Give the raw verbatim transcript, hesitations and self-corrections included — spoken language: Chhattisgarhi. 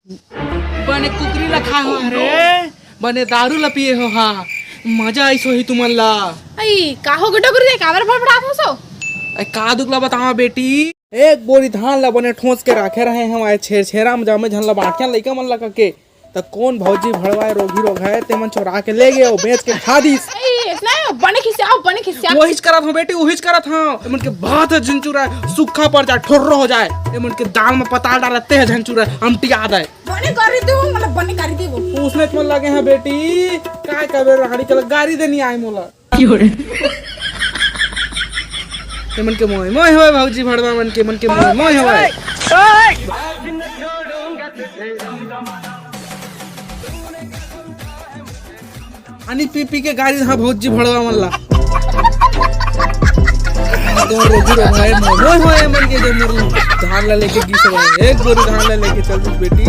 बने कुकरी ला खाए हो रे, बने दारू ला पिए हो हा, मजा आइस होही तुमन ला। अई, का हो गे डोकरी दे, काबर फड़फड़ात हो सो? अई, का दुख ला बतावा बेटी, एक बोरी धान ला बने ठोंस के राखे रहे हवय, छेरछेरा म जामे झन ला बांटिया लइका मन ला कके, त कोन भौजी भड़वाए रोगी रोगाए, तेमन चोरा के ले गे अउ बेच के खा दिस। अई, अइसना हे, बने खिसियाव, बने खिसियाव। वहीच करत हंव बेटी, उहीच करत हंव। एमन के भात ह झन चुराए, सुक्खा पड़ जाए, ठोर्रो हो जाए। एमन के दाल म पताल डारत, ते ह झन चुराए, अमटिया दे। बने गारी देवो, मतलब बने गारी देवो। उसने त मन लगे हैं बेटी, काय करबे राड़ी के गारी देनी आए मोला। एमन के मोय मोय हवय भौजी भड़वा मन के, मन के मोय मोय हवय। पानी पी पी के गारी हा भौजी भड़वा मन ला। तो रोगी रोगाए मोय मोय हवय एमन के, जे मोर धान ला लेके गिस हवय, एक बोरी धान ला लेके चल दिस बेटी,